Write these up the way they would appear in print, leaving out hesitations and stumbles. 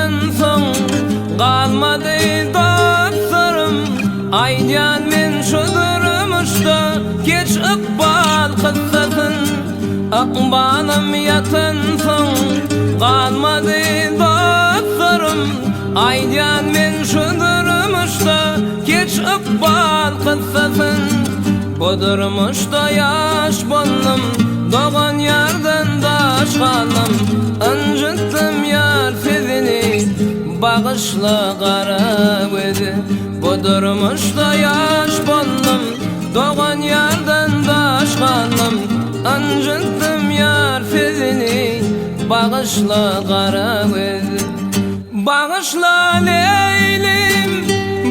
ýatansoň galmady dostlarym Aýdýan men şu durmuşda geç ykbal kyssasyn Ykbalym ýatansoň galmady dostlarym Aýdýan men şu durmuşda geç ykbal kyssasyn Bu durmuşda ýaş boldum, dogan ýardan daş galdym, Ynjytdym ýar sözüni, bagyşla gara göz. Bu durmuşda ýaş boldum, dogan ýardan daş galdym, Ynjytdym ýar sözüni, bagyşla gara göz. Bagyşla Leýlim,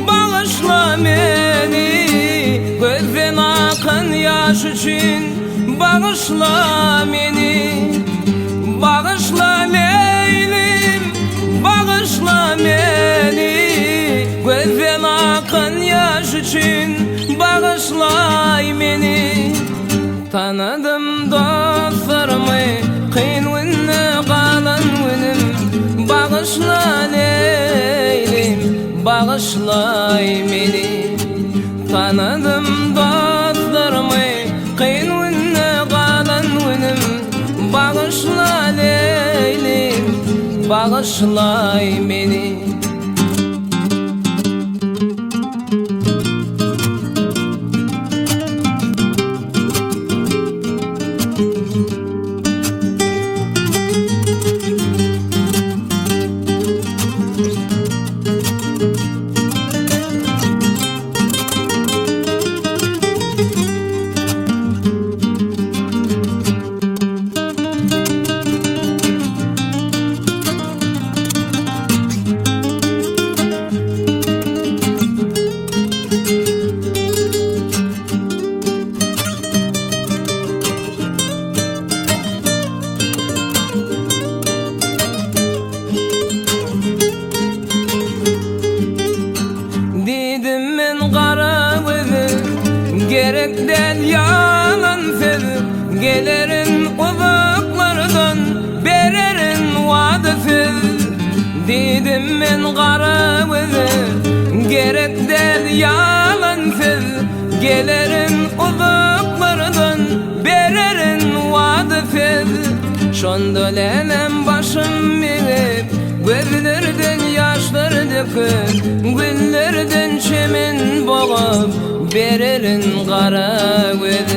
bagyşla meni, Gözden akan ýaş üçin bagyşla meni. Bagyşla Leýlim, bagyşla meni, Gözden akan ýaş üçin bagyşlaý meni. Tanadym dostlarymy kyn günde galan günüm Bagyşla Leýlim, bagyşlaý meni Tanadym dostlarymy kyn günde galan günüm Bagyşla Leýlim, bagyşlaý meni. Diýdim men gara göze Gerek däl ýalan söz Gelerin uzaklardan Bererin wada söz Diýdim men gara göze Gerek däl ýalan söz Gelerin uzaklardan Bererin wada söz Şonda läläm başym egip Gözlerden ýaşlar döküp Güllerden çemen bogup Bererin gara göz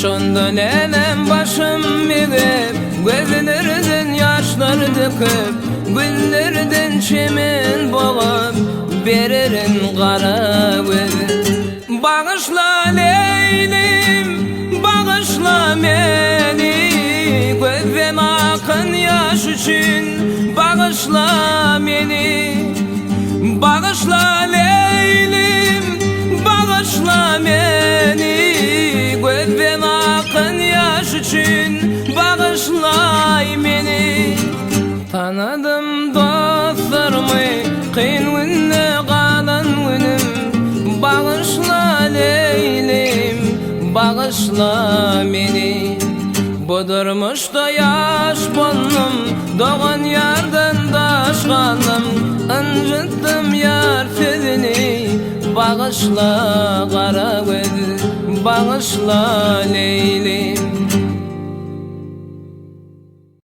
Şonda läläm başym egip Gözlerden ýaşlar döküp Güllerden çemen bogup Bererin gara göz. Bagyşla Leýlim, bagyşla meni, Gözden akan ýaş üçin bagyşla meni. Bagyşla Leýlim, bagyşla meni, Gözden akan ýaş üçin bagyşlaý meni. Tanadym dostlarymy kyn günde galan günüm Bagyşla Leýlim, bagyşla meni Bu durmuşda ýaş boldum, dogan ýardan daş galdym Ynjytdym ýar sözüni, bagyşla gara göz, bagyşla Leýlim.